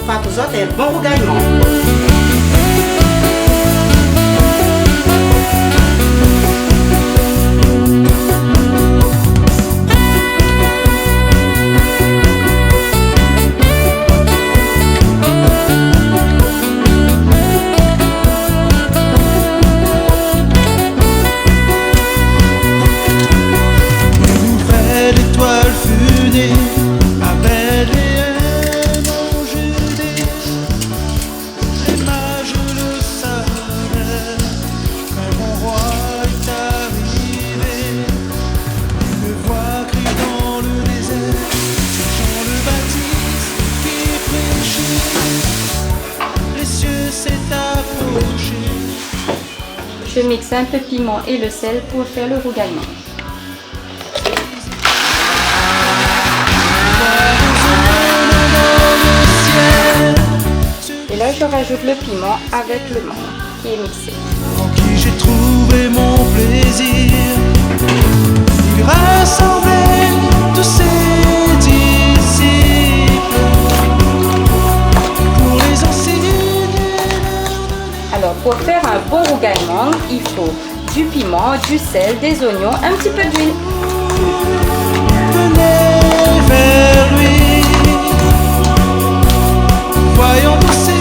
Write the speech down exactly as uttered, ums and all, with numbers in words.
Prépar pou zot in bon rougay mang. Nouvèl étoil fine a Bètléèm an Judée. Les mages le savaient, quand le bon roi est arrivé. Une voix crie dans le désert, c'est Jean le Baptiste qui prêchait. Les cieux s'est approché. Je mixe un peu de piment et le sel pour faire le rougail mangue. Et là, je rajoute le piment avec le mangue qui est mixé. En qui j'ai trouvé mon plaisir. Il rassemblait tous ses disciples pour les enseigner. Alors, pour faire un bon rougail mangue, il faut du piment, du sel, des oignons, un petit peu d'huile. Venez vers lui, voyons tous ces